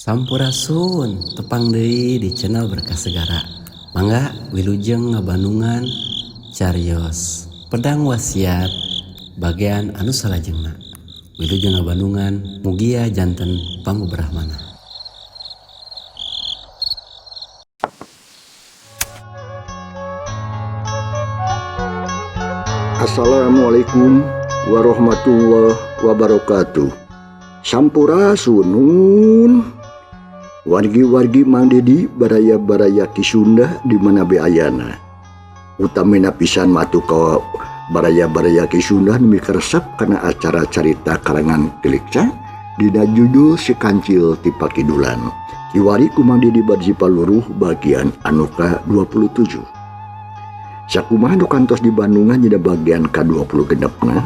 Sampurasun tepang deui di channel Berkah Segara. Mangga wilujeng ngabandungan carios pedang wasiat bagian anu salajengna. Wilujeng ngabandungan mugia janten pangubrahmana. Assalamualaikum warahmatullahi wabarakatuh. Sampurasun nun. Wargi-wargi Mang Dedi baraya-baraya Ki Sunda di mana be ayana. Utamina pisan matu ka baraya-baraya Ki Sunda nu mikaresep kana acara carita karangan Tilikca dina judul Si Kancil ti Pakidulan. Kiwari ku Mang Dedi bari paluruh bagian anu ka-27. Sakumaha nu kantos di Bandungan dina bagian ka-26na,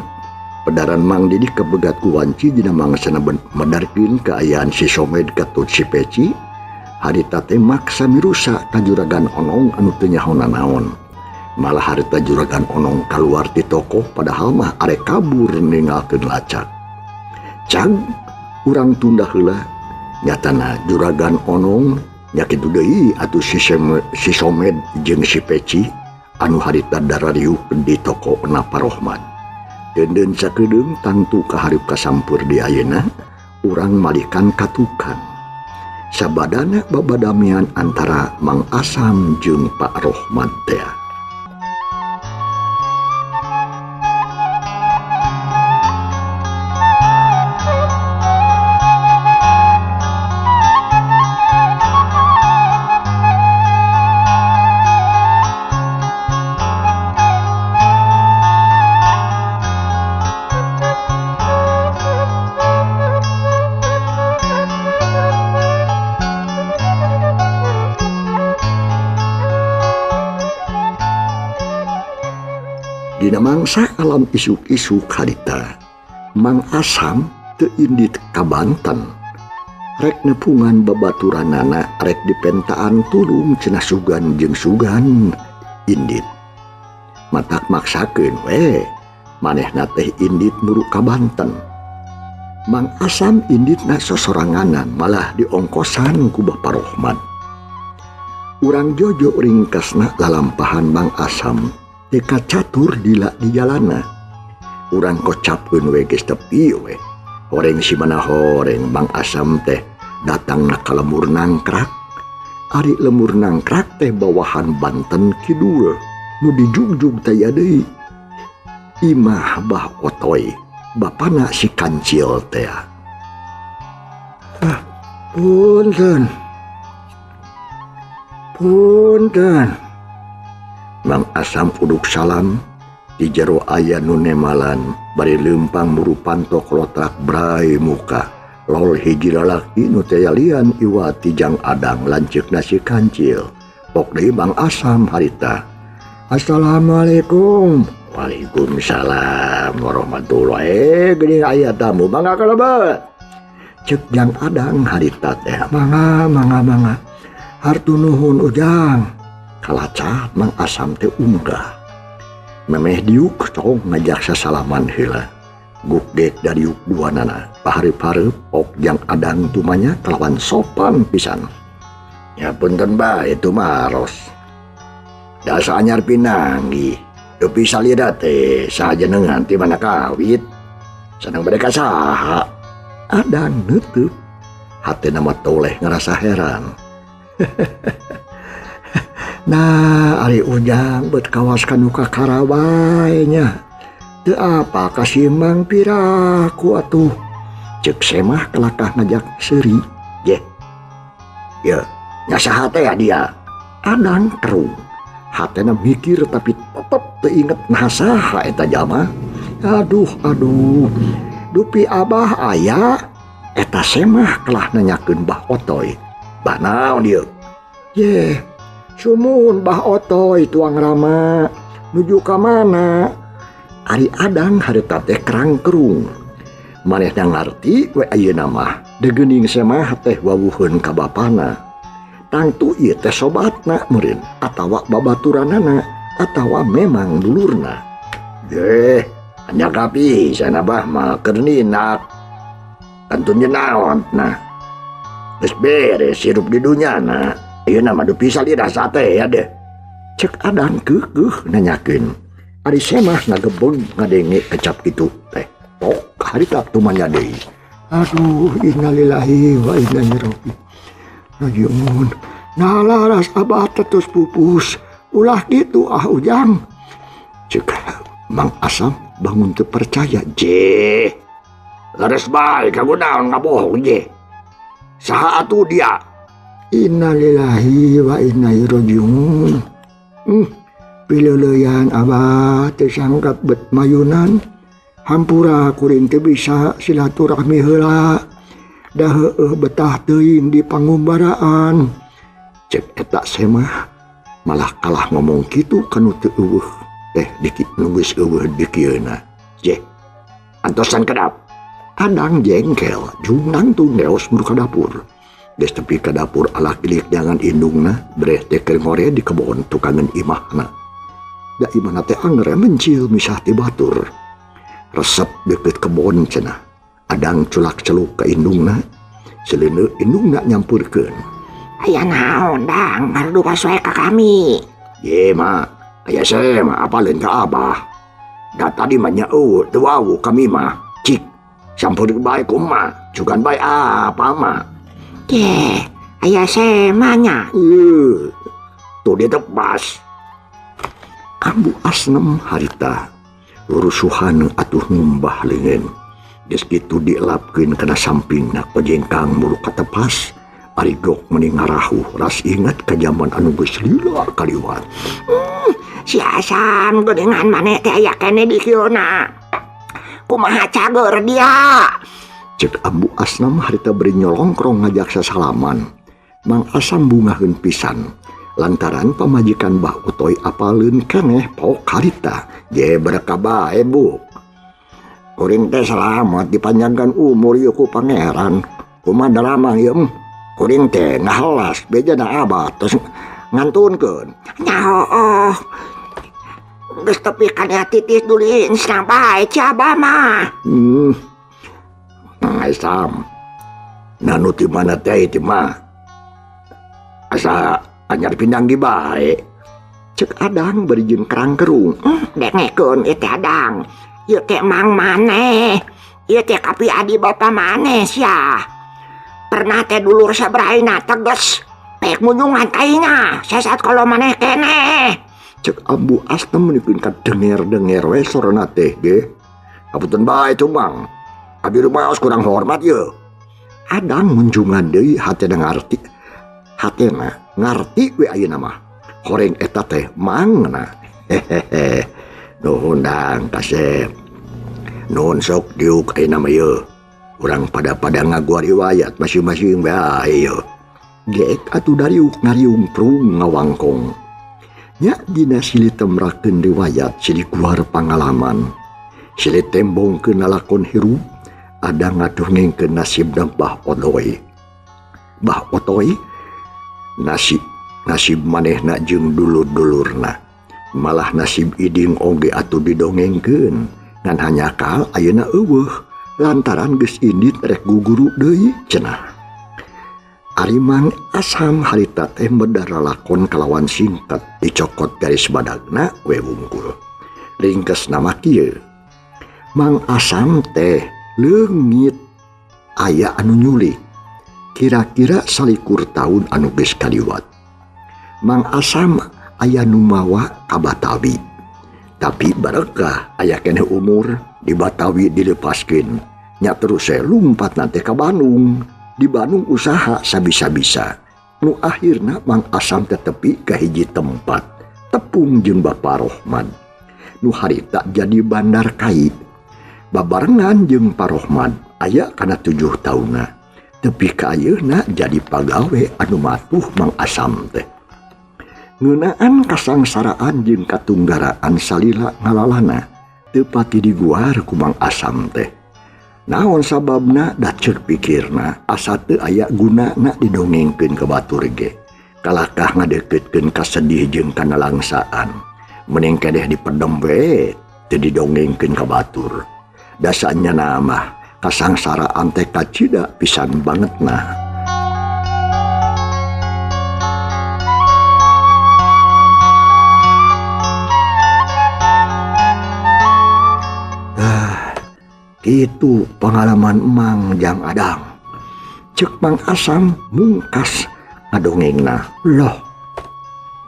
pedaran Mang Dedi kabegat ku wanci dina mangsana medarkeun kaayaan si Somed katut si Peci. Harita teh maksa mirusa ka juragan Onong anu teu nyaho nanaon. Malah harita juragan Onong kaluar ti toko padahal mah arek kabur ninggalkeun lacak. Cag urang tunda heula nyatana juragan Onong nya kitu deui atuh si Somed jeung si Peci anu harita darariuh di toko Napa Rohmat. Denden sakedeung tangtu kahareup kasampeur di ayeuna urang malikan ka tukang. Sabadana babadamian antara Mang Asam jeung Pak Rohmat teh. Dina mangsa alam isuk-isuk harita, Mang Asam teu indit ka Banten. Rek nepungan babaturanana rek dipentaan tulung cenah sugan jeung sugan indit. Matak maksakeun we, manehna teh indit muru ka Banten. Mang Asam inditna sosoranganan malah diongkosan ku Bapak Rohmat. Urang jojo ringkasna lalampahan Mang Asam teka catur dila di jalana. Urang kocapkeun we geus tepi we. Horeng si mana horeng Mang Asam teh datangna ka lemur nangkrak. Ari lemur nangkrak teh bawahan Banten Kidul nu dijugjug teh aya deui. Imah Bah Otoy, bapana si Kancil teh. Ah, punten. Punten. Mang Asam uduk salam di jero aya nu nemalan bari leumpang muru pantok lotrak brai muka. Lol hiji lalaki nu teh lian iwat ti Jang Adang lanceukna si Kancil. Pok deui Mang Asam harita. Assalamualaikum. Waalaikumsalam warahmatullahi. Geuning aya tamu mangga kalebet. Ceuk Jang Adang harita teh. Mangga mangga mangga. Hartu nuhun ujang. Kalacat Mang Asam teh unggah. Memeh diuk tong ngajak sasalaman heula. Gugdek dariuk duanana. Pahareup-hareup pok Jang Adang tumanya kalawan sopan pisan. Ya punten bae tumaros. Dasa anyar pinanggi. Dupi salira teh sajenengan ti mana kawit. Sanang bade ka saha? Adang neuteuk. Hatena mah toleh ngarasa heran. Nah, ari ujang bet kawas kanu ka Karawai nya. Teu apa kasimang piraku atuh. Ceuk semah kelakah ngajak seuri. Ye. Ye, nya saha teh dia? Adang kerung. Hatena mikir tapi tetep teu inget naha saha eta jalma. Aduh, aduh. Dupi abah aya eta semah kelah nanyakeun Bah Otoy. Bah naon ieu? Ye. Sumun Bah Otoy tuang rama nuju ka mana? Ari Adang harita teh kerang kerung. Manehna ngarti we ayeuna mah degeuning semah teh wawuheun ka bapana. Tangtu ieu teh sobatna meureun atawa babaturanana atawa memang dulurna. Deh, hanya kapi sana bah mah keur ninak. Tentunya naon nah. Geus beres hirup di dunyana. Ayeuna mah dupi salira sate ya deh. Cek Adang keukeuh nanyakeun. Ari Semah ngagebeg ngadenge kecap kitu teh. Tok harita tumanya deui. Aduh, innalillahi wa inna ilaihi rajiun. Nah laras abah terus pupus. Ulah gitu ah Ujang. Cek Mang Asam bangun teu percaya. Je. Laras bae kagunaon ngabohong je. Saha atuh dia? Innalillahi wa inna ilaihi rajiun. Pileuleyan abah teu sangkap bet mayunan. Hampura kuring teu bisa silaturahmi heula. Da heueuh betah teuing di pangumbaraan. Cek eta Semah malah kalah ngomong kitu kanu teu eueuh. Teh dikit nu geus eueuh dikieuna. Je. Antosan kedap. Adang jengkel, jung nangtung neos muru ka dapur. Geus tepi ka dapur alak ilik jangan indungna, breh teh keur ngore di kebon tukangan imahna. Da imahna teh angger mencil misah ti batur. Resep deket kebon cenah. Adang culak-celuk ka indungna. Seleuneu indungna nyampurkeun. Aya naon Dang, ngarudukas wae ka kami. Ye ma, aya Semah apaleun ka abah. Da tadi mah nya eueuh teu wawuh kami mah. Cik, sampur bae kumaha, cugan bae apa mah. Ye, aya Semah nya. Ieu, tuh dia tepas. Ambu Asnem harita rusuhan atuh ngumbah leungeun. Geus kitu dielapkeun kana sampingna kojengkang mulu katepas. Ari gok meni ngarahuh ras ingat ka jaman anu geus lila kaliwat. Si Asam geuningan maneh teh aya keneh di kieuna. Kumaha cager dia? Cek Ambu Asnam harita beri nyolongkrong ngajak sasalaman. Mang Asam bungaheun pisan. Lantaran pamajikan Bah Utoy apaleun keneh pok harita. Je berkah bae bu. Kuring teh selamat dipanjangkan umur ieu ku pangeran. Kumaha daramang ieu? Kuring teh ngahelas bejana abah terus ngantunkeun. Nya hooh. Geus tepi kana titis dulin senang bae ci abah mah. Mang Asam. Nanu ti mana teh ti mah? Asa anyar pindang di bae. Cek Adang bari jeung kerang-kerung. Dengekeun ieu teh Adang. Ieu teh mang maneh. Ieu teh kapi adi bapa maneh sia. Pernah teh dulur sabraina teges. Pek munyungan kaina. Sesat kalau maneh keneh. Cek Ambu Asnem meunikeun ka denger-denger we sorona teh ge. Hapunten bae tuh Mang. Abdi rumaos kurang hormat ye. Adang munjungan deui hatena ngarti. Hatena ngarti we ayeuna mah. Horeng eta teh mangna. Hehehe. Nuhun Dang kasep. Nuhun sok diuk ayeuna mah ye. Urang pada-pada ngaguar riwayat masing-masing bae ye. Geek atuh dariuk ngariung prung ngawangkong. Nya dina silih temrakeun riwayat silih guar pangalaman. Silih tembongkeun lalakon hirup. Ada ngadongengkeun nasibna Bah Otoy. Bah Otoy nasib manehna jeung dulur-dulurna. Malah nasib iding oge atuh didongengkeun. Ngan hanyakal ayeuna eueuh lantaran geus indit rek guguru deui cenah. Ari Mang Asam harita teh medar lalakon kalawan singkat dicokot garis badagna we wungkul. Ringkes nama kieu. Mang Asam teh leungit aya anu nyulik. Kira-kira 24 tahun anu geus kaliwat. Mang Asam aya nu mawa ka Batawi. Tapi barekah aya keneh umur di Batawi dilepaskeun. Nya terus saya lumpat nanti ka Bandung. Di Bandung usaha sabisa-bisa. Nu akhirna Mang Asam tetepi ka hiji tempat. Tepung jeung Bapak Rohman. Nu harita jadi bandar kai. Babarengan jeung Pak Rohman aya kana 7 taunna. Tepi ka ayeuna jadi pagawe anu matuh Mang Asam teh. Ngeunaan kasangsaraan jeung katunggaraan salila ngalalana teu pati diguar ku Mang Asam teh. Naon sababna da ceuk pikirna asa teu aya gunana didongengkeun ka batur ge. Kalakah ngadeuketkeun kasedih jeung kanalangsaan. Mending kedeh dipedem we teu didongengkeun ka batur. Dasanya mah kasangsaraan teh kacida pisan bangetna. Kitu pengalaman Emang jang Adang. Cek Mang Asam mungkas ngadongengna. Loh,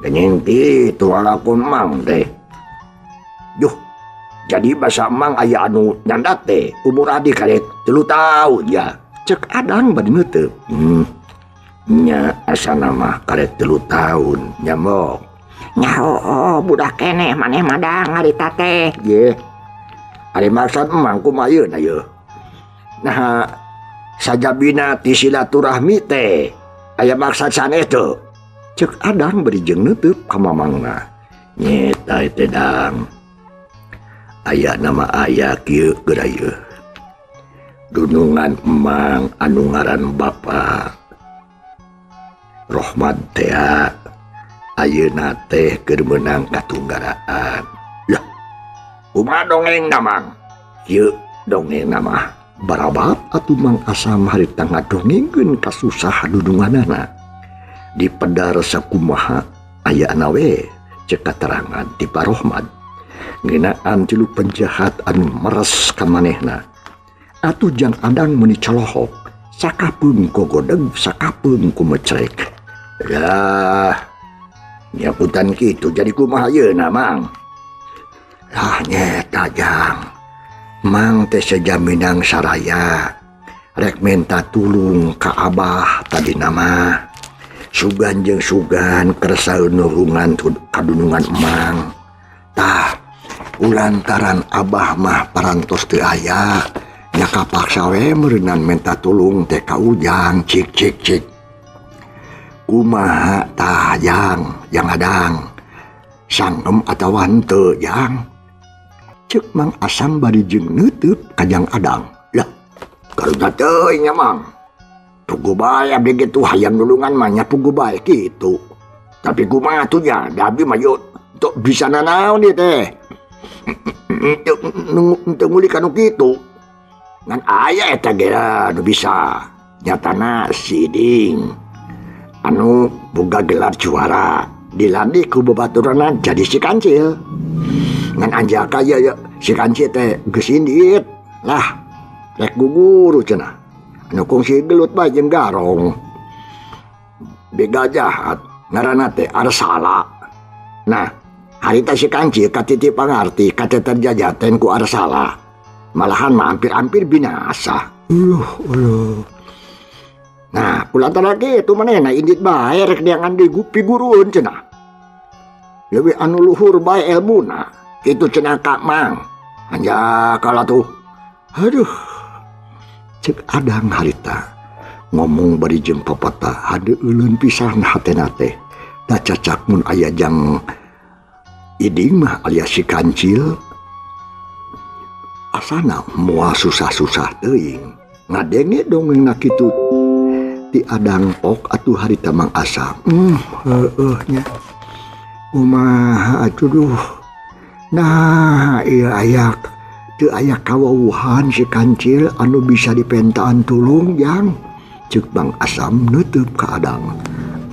geuning kitu lalakon Mang teh. Duh, jadi basa Mang aya anu nyandak teh umur adi karek 3 tahun ya. Cek Adang bari neuteuk. Nya asana mah karek 3 tahun nyamok. Nya heueuh budak keneh maneh mah dang ngarita teh. Ye. Ari maksud Mang kumaha yeuna yeuh? Nah, sajabina ti silaturahmi teh aya maksud sanes teu? Cek Adang bari jeung neuteuk ka mamangna. Nyeta teh Dang. Aya nama aya kieu geura yeuh. Dunungan Emang anu ngaran Bapa Rohmat tea ayeuna teh keur meunang katunggaraan. Lah, kumaha dongengna Mang? Kieu dongengna mah. Barabat atuh Mang Asam harita ngadongengkeun kasusah dudunganana. Dipedar sakumaha ayana we cek katerangan ti Pak Rohmat. Ngeunaan tilu penjahat anu meres ka manehna. Atuh jang Adang meuni colohok, sakapeung kogodeg, sakapeung kumecrek. Lah, nyaputan kitu jadi kumaha yeuna Mang? Lah nyeta jang. Mang teh sejaminang saraya. Rek minta tulung ka Abah tadi nama. Sugan jeung sugan kersa nulungan kadunungan Emang. Tah, ulantaran Abah mah parantos teu aya. Nya kapaksa we meureunan minta tulung teh ka Ujang cik cik cik. Kumaha tah jang, jang Adang. Sangem atawa henteu jang? Cek Mang Asam bari jeung neuteuk ka Jang Adang. Lah, karunya teuing nya Mang. Puguh bae abdi kitu hayang nulungan mah nya puguh bae kitu. Tapi kumaha tuh nya, da abdi mah yeuh teu bisa nanaon ieu teh. Teu ngulik anu kitu. Ngan aya eta ge nu bisa. Nyatana si Iding anu boga gelar juara dilandik ku babaturanna jadi si Kancil. Ngan anjaka ye, ye, si Kancil teh geus indit. Lah, rek guguru cenah. Anu kungsi gelut bae jeung Garong. Bega jahat ngaranna teh Arsala. Nah, harita si Kancil katiti pangarti kateter jajaten ku Arsala. Malahan mah hampir-hampir binasa. Uluh, uluh. Nah, kulantaran kitu manehna indit bae rek diangan di pigurueun cenah. Leuwih anu luhur bae elmuna. Kitu cenah ka Mang. Anjakala tuh. Aduh. Cek Adang harita. Ngomong bari jeung papata hade euleun pisan hatena teh. Da cacak mun aya jang Iding mah alias si Kancil. Asana moal susah-susah teuing. Ngadenge dongengna kitu ti Adang pok atuh harita Mang Asam. Heueuh nya. Kumaha atuh duh. Nah, ieu aya teu aya kawawuhan si Kancil anu bisa dipentaan tulung jang. Ceuk Mang Asam neuteuk ka Adang.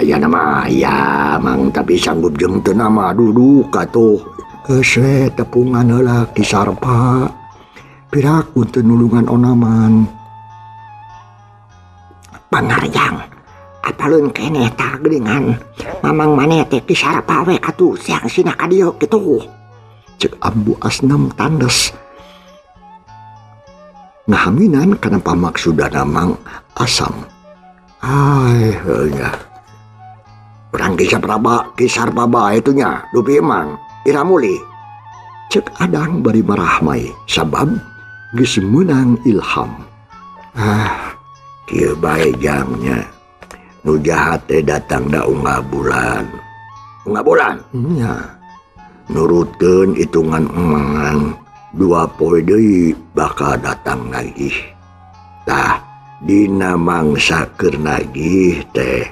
Aya nama aya Mang tapi sanggup jeung teu nama duduk atuh. Geus we tepungan heula Ki Sarpa. Piraku teu nulungan onaman. Pangarjang, apalun keneh tah geuningan. Mamang maneh teh Ki Sarpa we atuh siang sina ka dieu kitu. Ceuk Ambu Asnam tandes. Ngahaminan kana pamaksudana Mang Asam. Ai heuh nya. Urang Ki Sarpa, Ki Sarpa bae tu nya, dupi Mang, ira mulih. Ceuk Adang bari marahmai sabab geus meunang ilham. Ah, kieu bae jangnya. Nu jahat teh datang da unggal bulan. Unggal bulan? Nya. Nurutkeun hitungan Emang 2 poe deui bakal datang nagih. Tah, dina mangsa keur nagih teh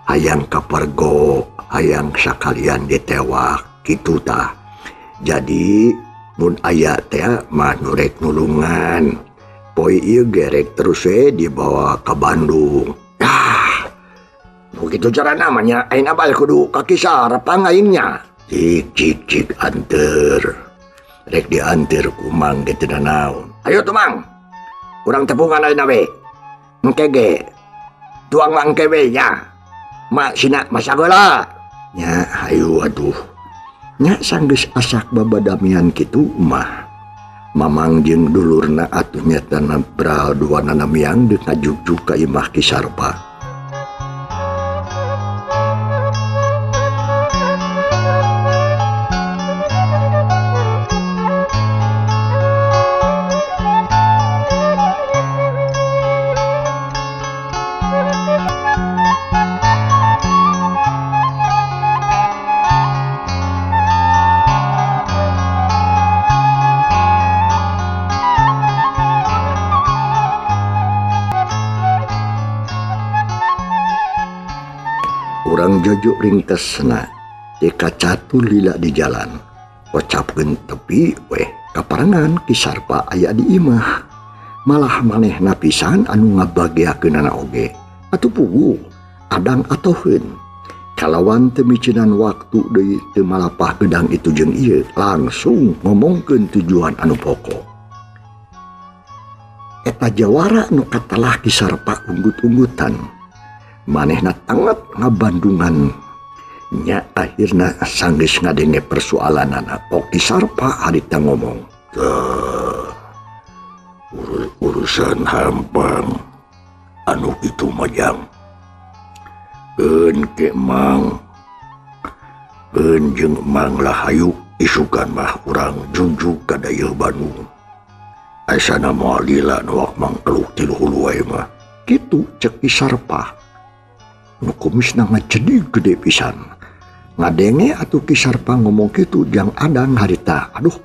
hayang kapergo, hayang sakalian ditewak kitu tah. Jadi mun aya teh mah nu rek nulungan. Poe ieu gerek terus we dibawa ka Bandung. Ah, nu kitu carana mah nya ayeuna bae kudu ka Ki Sarpa aingnya. Cik cik cik anter. Rek dianter ku Mang ge teu nanaon. Ayo tuh Mang. Urang tepungan ayeuna we. Engke ge tuang mah engke we nya. Mak sina masak heula. Nya hayu atuh. Nya sanggeus asak babadamian kitu mah. Mamang jeung dulurna atuh nyatana bral duanana miang deuk ngajugjug ka imah Ki Sarpa. Urang jojo ringkesna teka catu lila di jalan. Kocapkeun tepi weh kaparengan Ki Sarpa aya di imah. Malah manehna pisan anu ngabageakeunana oge. Atuh puguh adang atoheun. Kalawan teu miceunan waktu deui teu malapah gedang itu jeung ieu langsung ngomongkeun tujuan anu pokok. Eta jawara nu katelah Ki Sarpa unggut-unggutan. Manehna tanget ngabandungan nya akhirna sanggeus ngadenge persoalanana. Ki Sarpa harita ngomong, urusan hampang anu kitu mah jang. Keun ke mang, keun jeung mang lah hayu isukan mah urang jungjung ka dayeuh Bandung. Asana moal lila nu mang keluk tilu hulu wae mah. Kitu cek Ki Sarpa. Nu kumisna ngajedig gede pisan. Ngadenge atuh Ki Sarpa ngomong kitu jang adang harita. Aduh,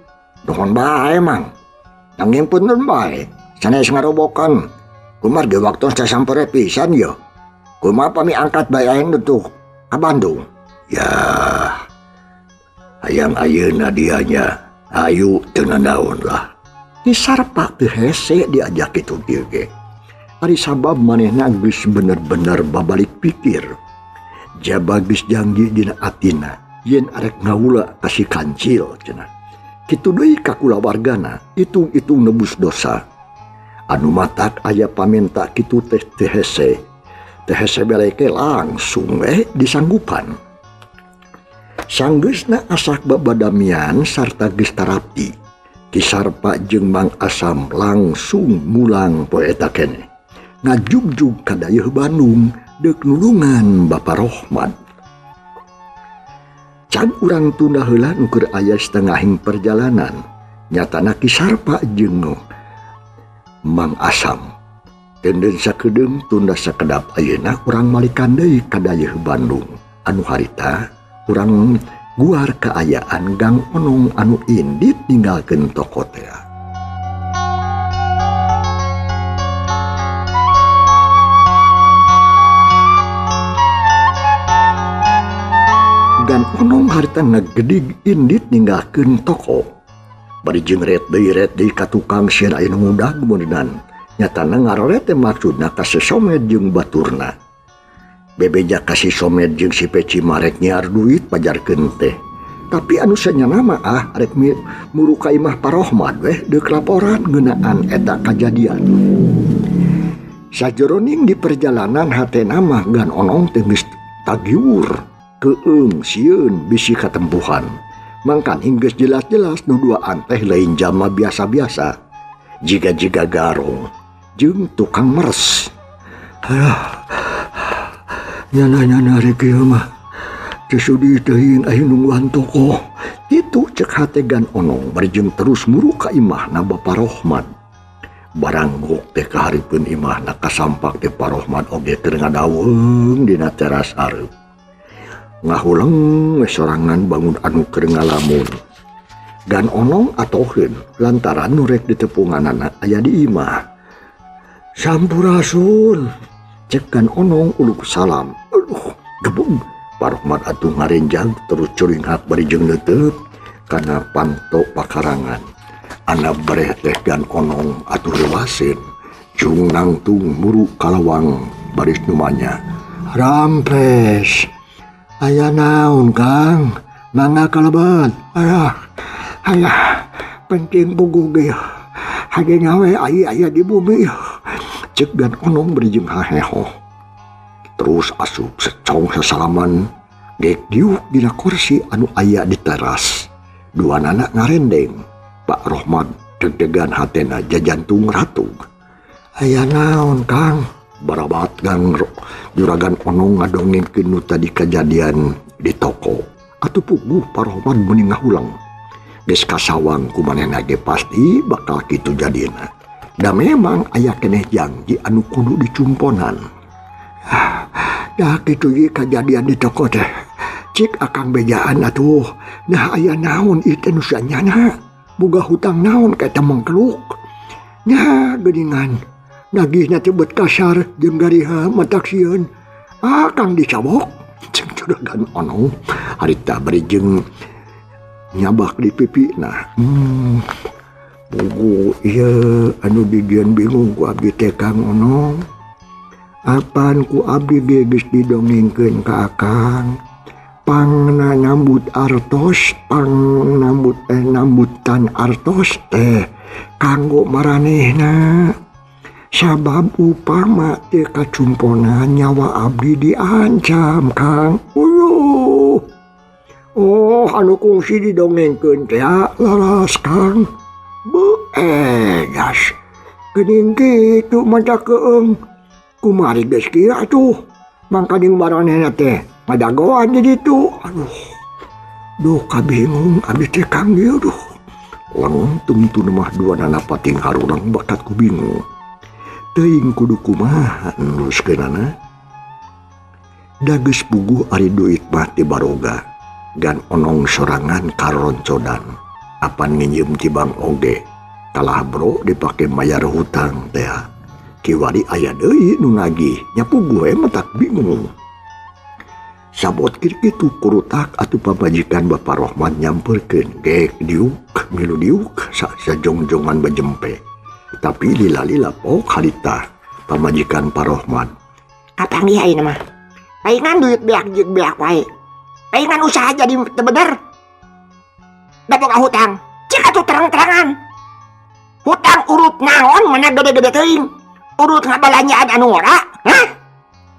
dohon bae mang. Nanging punten bae, sanes ngarobokan. Kumargi waktu teh sampere pisan ye. Kumaha pami angkat bae aing tuh ka Bandung. Ya, hayang ayeuna dianya, ayu teu nanaon lah. Ki Sarpa teu hese diajak kitu kieu ge. Ari sabab manehna geus bener-bener babalik pikir. Jaba geus janji dina atina yen arek ngawula ka si kancil cenah. Kitu deui ka kulawargana, itung-itung nebus dosa. Anu matak aya pamenta kitu teh teu hese. Teu hese beleke langsung disanggupan. Sanggeusna asak babadamian sarta geus tarapti. Ki Sarpa jeung Mang Asam langsung mulang poe eta keneh. Ngajugjug ka dayeuh Bandung deuk nulungan Bapa Rohmat. Can urang tunda heula nu keur aya setengahing perjalanan, nyatana Ki Sarpa jeung Mang Asam. Tenden sakedeung tunda sakedap ayeuna urang malikan deui ka dayeuh Bandung. Anu harita urang guar kaayaan Gang Onong anu indit ninggalkeun toko teh. Gan Onong harita ngagedig indit ninggalkeun toko. Bari jeung ret deui ka tukang sieun aya nu ngudag meureunnan. Nyatana ngaroret teh maksudna ka si Somed jeung baturna. Bebeja ka si Somed jeung si Peci marek nyiar duit pajarkeun teh. Tapi anu sanyana mah arek muru ka imah Parohmad weh deuk laporan ngeunaan eta kajadian. Sajeroning di perjalanan hatena mah Gan Onong teh geus tagiur. Keung sieun bisi katempuhan. Mangkan hinggeus jelas-jelas nu duaan teh lain jama biasa-biasa. Jiga-jiga garong jeung tukang meres. Nyana-nyana rek ieu mah. Teu sudi teuing aing nungguan toko. Kitu cek hate Gan Onong bari jeung terus muru ka imahna Bapa Rohmat. Baranggok teh kahareupeun imahna kasampak teh Parohmat oge keur ngadaweung dina teras hareup. Ngahuleng we sorangan bangun anu keur ngalamun. Gan Onong atoheun lantaran nu rek ditepunganana aya di imah. Sampurasun, cek Gan Onong uluk salam. Aduh, gebung. Parohmat atuh ngarenjang terus curinghak bari jeung neuteup kana panto pakarangan. Ana breh teh Gan Onong atuh rewaseun. Cung nangtung muru kalawang baris numanya. Rampes. Aya naon Kang? Mangga kalebet. Ayah, ayah, penting puguh ge. Hade we aya aya di bumi cek Gan Onong bari jeung haheho. Terus asup secong sasalaman gek diuk dina kursi anu aya di teras. Duanana ngarendeng. Pak Rohmad deg-degan hatena jajantung ratug. Aya naon Kang? Barabat gang Juragan Onong ngadongengkeun nu tadi kejadian di toko. Atuh puguh Pak Rohmad meuni ngahulang. Geus kasawang ku manehna ge pasti bakal kitu jadina. Da memang aya keneh janji anu kudu dicumponan. Dah kitu ye kejadian di toko teh. Cik akang bejaan atuh. Nah aya naon ieu teh nu sanyana. Boga hutang naon ka eta mangkeluk. Nya geuningan. Nagihna teh bet kasar jeung gariha matak sieun. Akang dicabok. Cek Juragan Onong harita bari jeung nyabak di pipi nah. Puguh ieu anu dijieun bingung ku abdi teh Kang Onong. Apan ku abdi ge geus didongengkeun ka akang. Pangna nambut artos, pang nambut nambutan artos teh kanggo maranehna. Sabab upama teu kacumponan nyawa abdi diancam Kang. Uyuh. Oh, anu kungsi didongengkeun teh laras Kang. Beegas. Geuning kitu mah keung. Kumari geus kieu atuh. Mangkaning maranehna teh ngadagoan di ditu. Aduh. Duh kabingung abdi teh Kang ieu duh. Lang tungtuna mah duanana pating harurang bakat ku bingung. Teuing kudu kumaha neruskeunana. Da geus puguh ari duit mah teu baroga. Gan Onong sorangan karoncodan. Apan nginjeum ti bank oge. Kalah bro dipake mayar hutang teh. Kiwari aya deui nu nagih. Nya puguh we matak bingung. Sabot kitu kurutak atuh pamajikan Bapak Rohman nyamperkeun gek diuk milu diuk sajongjongan bajempe. Tapi lila-lila pok harita pamajikan Pak Rohman. Kapanggih ayeuna mah. Paingan duit beak jeung beak wae. Paingan usaha jadi teu bener. Da boga hutang. Cik atuh terang-terangan. Hutang urut naon mana gede-gede teuing. Urut ngabalanjaan anu ngora, hah?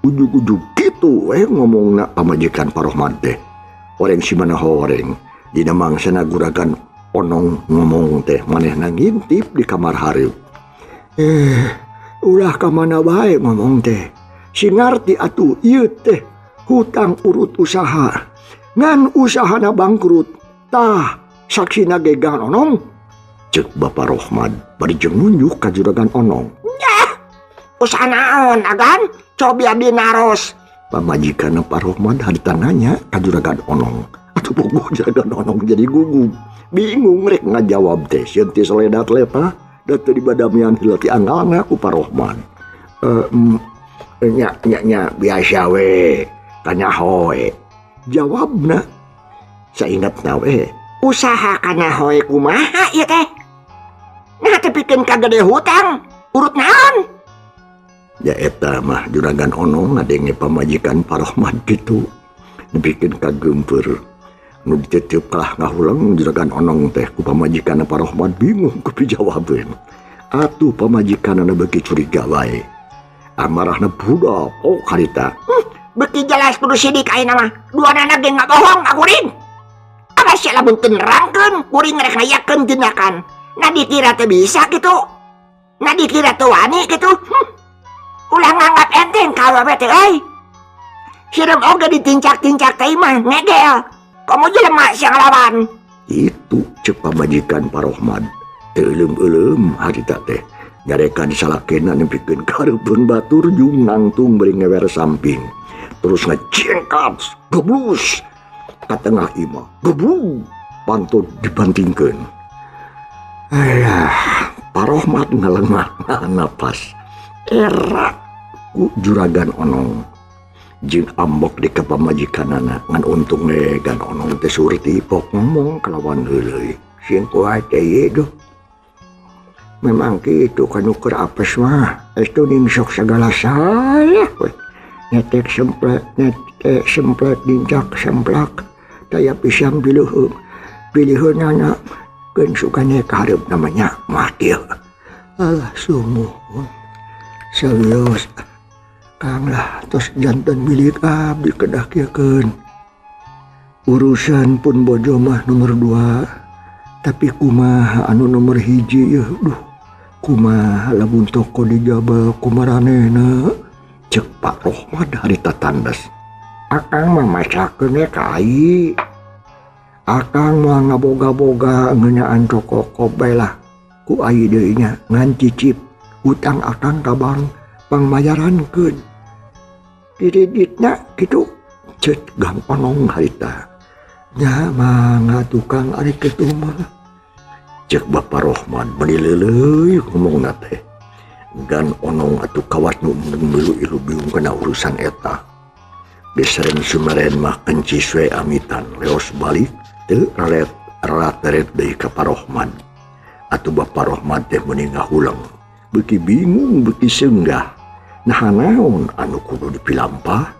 Ujug-ujug kitu we ngomongna pamajikan Pak Rohman teh. Horeng si mana horeng. Dina mangsana Juragan Onong ngomong teh manehna ngintip di kamar hareup. Ulah ka mana bae ngomong teh. Si ngarti atuh ieu teh hutang urut usaha. Ngan usahana bangkrut. Tah, saksina ge Gan Onong. Cek Bapak Rohman bari jeung nunjuk ka Juragan Onong. Nyah, usaha naon agan? Cobi abdi naros. Pamajikan Pak Rohman harita nanya ka Juragan Onong. Atuh puguh Juragan Onong jadi gugup. Bingung rek ngajawab teh sieun teh seledat letah da teu dibadamian heula ti anggalna ku Pak Rohman. Nya nya nya biasa we kanyahoe. Jawabna saingatna we. Usaha kanyahoe kumaha ieu teh? Nah teh pikeun ka gede hutang, urut naon? Ya eta mah Juragan Onong ngadenge pamajikan Pak Rohman kitu. Dipikeun ka geumpeur. Nu dititip kalah ngahuleng Juragan Onong teh ku pamajikan Pak Rohman bingung ku pijawabeun. Atuh pamajikanna beuki curiga wae. Amarahna budak oh harita. Beuki jelas kudu sidik ayeuna mah. Duanana ge ngabohong ka kuring. Awas sia lamun teu nerangkeun kuring rek ngayakeun tindakan. Nah dikira teu bisa kitu. Nah dikira teu wani kitu. Ulah nganggap enteng ka awewe teh euy. Sireum oge ditincak-tincak teh mah ngegel. Komo jelema sia ngalawan. Itu cek pamajikan Pak Rohman. Teu euleum-euleum harita teh. Nyarekan salakena nepikeun ka hareupeun batur jung nangtung bari ngewer samping. Terus ngecengkat geblus ka tengah imah. Geblug panto dibantingkeun. Alah, Pak Rohmat ngalengah napas. Era ku Juragan Onong. Jeung ambek di ka pamajikanana ngan untung we Gan Onong teh surti pok ngomong kalawan heuleuy. Sing kuat teh ieu duh. Memang kitu kanu keur apes mah. Estu ningsok sagala salah we. Netek semplek, netek semplek dincak semplak. Daya pisang piluheung. Piliheunana keun sukane ka hareup namanya mah kieu. Alah sumuhun. Serius. Kang lah tos janten milik abdi kedah kieukeun. Urusan pun bojo mah nomor 2. Tapi kumaha anu nomor 1 yeuh duh. Kumaha lamun toko dijabel kumaranehna. Cek Pak Rohmad harita tandas. Akang mah masakeun we ka ai. Akang mah ngaboga-boga ngeunaan toko bae lah. Ku ai deui nya ngan cicip utang akang ka bank pangmayarankeun. Kreditna kitu Cek Gang Onong harita. Nya mangga tukang ari kitu mah. Cek Bapak Rohmad meuni leuleuy ngomongna teh. Gan Onong atuh kawat nu milu ilu bingung kana urusan eta. Beseren sumeren mah kencis we amitan leos balik teu raret rateret deui ka Pak Rohmad. Atuh Bapak Rohmad teh meuni ngahuleng, beuki bingung beuki seunggah. Naha naon anu kudu dipilampah?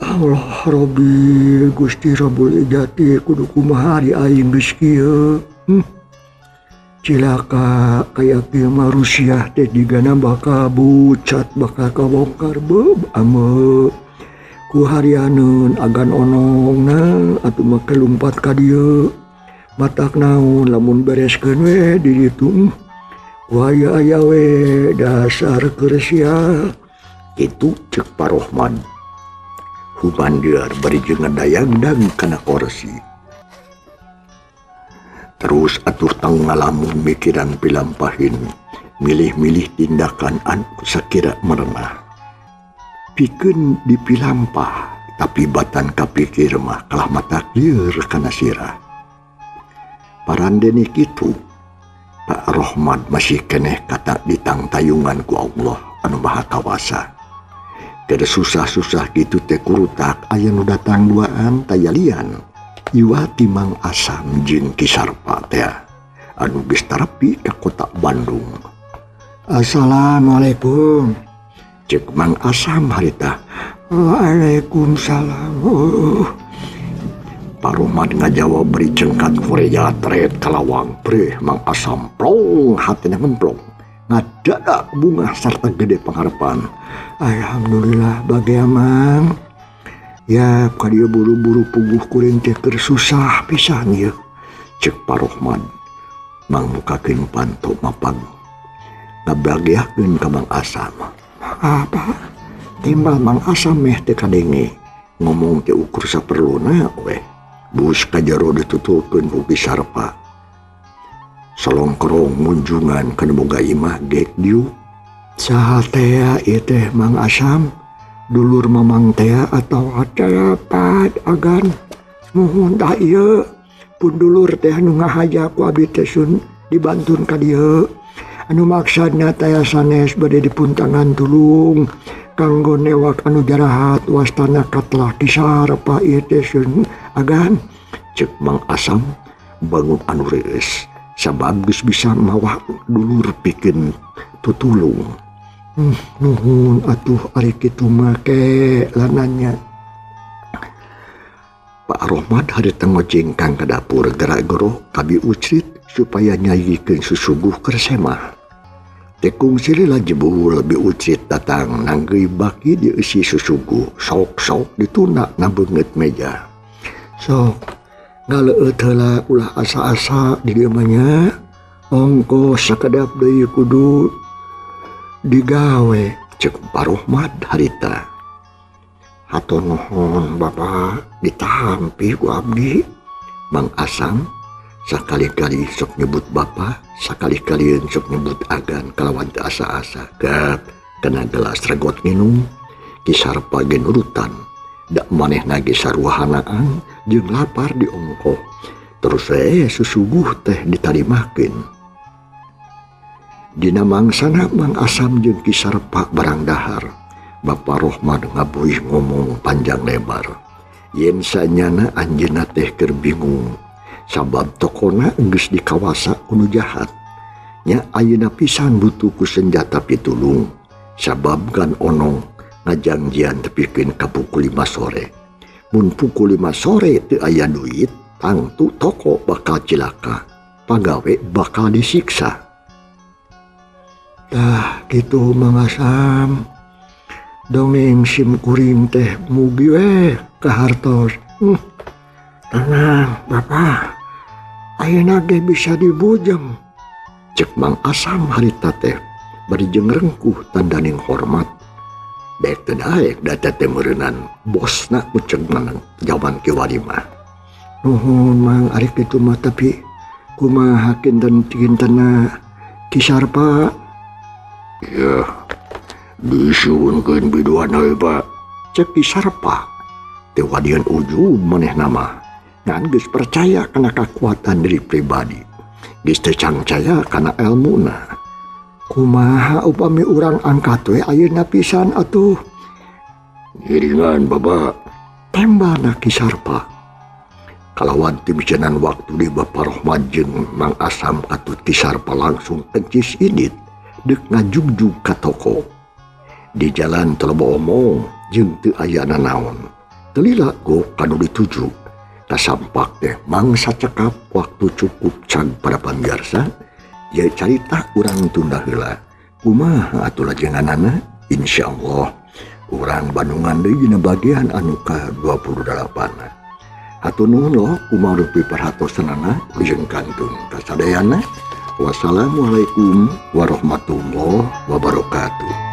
Allah Rabbi Gusti Rabbul Izzati kudu kumaha di aing geus kieu. Cilaka kaya kieu mah Rusia teh digana bakal bucat bakal kabongkar beub ame. Ku harianeun agan onongna atuh make lumpat ka dieu. Matak naon lamun bereskeun we di ditu. Ku aya-aya we dasar keur sia. Kitu ceuk Pak Rohmad. Humandiar bari jeung ngadayang-dang kana korsi. Terus atuh tang ngalamun mikiran pilampahin, milih-milih tindakan anu sakira merenah. Pikeun dipilampah, tapi batan kapikir mah kalah mata lieur kana sirah. Parandene kitu, Pak Rohmad masih keneh kata ditangtayungan ku Allah anu Maha Kawasa. Kada susah-susah gitu teh kurutak aya nu datang duaan tayalian. Iwati Mang Asam jeung Ki Sarpa teh anu geus tarepi ka kota Bandung. Assalamualaikum. Cek Mang Asam harita. Waalaikumsalam. Pak Rohmad ngajawab beri cengkat korea tret kalawang preh Mang Asam plong hatina ngemplong. Ngadadak bunga sarta gede pengharapan. Alhamdulillah bagia Mang. Ya ka dieu buru-buru puguh kuring teh keur susah pisan ieu. Cek Pak Rohmad. Mang mukakeun panto mapag. Ngabagiakeun ka Mang Asam. Apa? Timbal Mang Asam meh teu kadenge. Ngomong teh ukur saperluna weh. Bus ka jero dituturkeun ku Ki Sarpa. Solongkrong munjungan kana boga imah gek diuk. Saha tea ieu teh Mang Asam? Dulur mamang tea atau acarapat agan? Muhun tah ieu pun dulur teh anu ngahaja ku abi teh sun dibantun ka dieu. Anu maksadna teh sanes bade dipuntangan tulung kanggo newak anu jarahat wastana katlah Ki Sarpa ieu teh sun agan. Cek Mang Asam bangun anu reueus sabab geus bisa mawa dulur pikeun tutulung. Nuhun atuh ari kitu mah ke lananya. Pak Rohmad harita ngojengkang ka dapur gerak-geroh kabi ucrit supaya nyayikeun susuguh keur semah. Tekung silila jebul bi ucrit datang nanggeui baki dieusi susuguh sok-sok dituna na beungeut meja. Sok ngaleueut heula ulah asa-asa di dieu mah nya. Ongkoh sakedap deui kudu digawe. Cek Pak Rohmad harita. Hatur nuhun Bapak ditampi ku abdi. Mang Asam sakali-kali sok nyebut Bapak, sakali-kali sok nyebut agan kalawan teu asa-asa. Gap kana gelas regot nginum. Ki Sarpa ge nurutan. Da manehna ge saruahanaan jeung lapar di ongkoh. Terus we susuguh teh ditarimakeun. Dina mangsana Mang Asam jeung Ki Sarpa barang dahar. Bapak Rohmad ngabuih ngomong panjang lebar. Yen sanyana anjeunna teh keur bingung. Sabab tokona geus dikawasa ku nu jahat. Nya ayeuna pisan butuh ku senjata pitulung. Sabab kan onong ngajangjian tepikeun ka pukul 5 sore. Mun pukul 5 sore teu aya duit, tangtu toko bakal cilaka. pagawe bakal disiksa. Tah kitu Mang Asam. Dongeng sim kuring teh mugi we kahartos. Tenang Bapak, ayeuna ge bisa dibujeng. Cek Mang Asam harita teh bari jeung rengkuh tandaning hormat. Daek teu daek da teh meureunan bosna ku cek manang jaman kiwari mah. Nuhun Mang ari kitu mah tapi kumaha kinten-kintenna Ki Sarpa? Ya, disuhunkeun biduan heula Pak. Cek Ki Sarpa. Teu wadian ujub manehna mah. Ngan geus percaya kana kakuatan diri pribadi. Geus teu cangcaya kana elmuna. Kumaha upami urang angkat we ayeuna pisan atuh? Ngiringan Bapak. Tembana Ki Sarpa. Kalawan timicenan waktu di Bapak Rohmad jeung Mang Asam katut Ki Sarpa langsung kencis indit deuk ngajugjug ka toko. Di jalan teu loba omong jeung teu aya nanaon. Teu lila go kanu dituju. Kasampak teh mangsa cekap waktu cukup cag para pamiarsa. Ye carita urang tunda heula. Kumaha atuh lajenganana? Insyaallah urang Bandungan deui dina bagian anu ka-28. Hatur nuhun loh kumaha rupi perhatosanana jeung kantun kasadayana. Wassalamualaikum warahmatullahi wabarakatuh.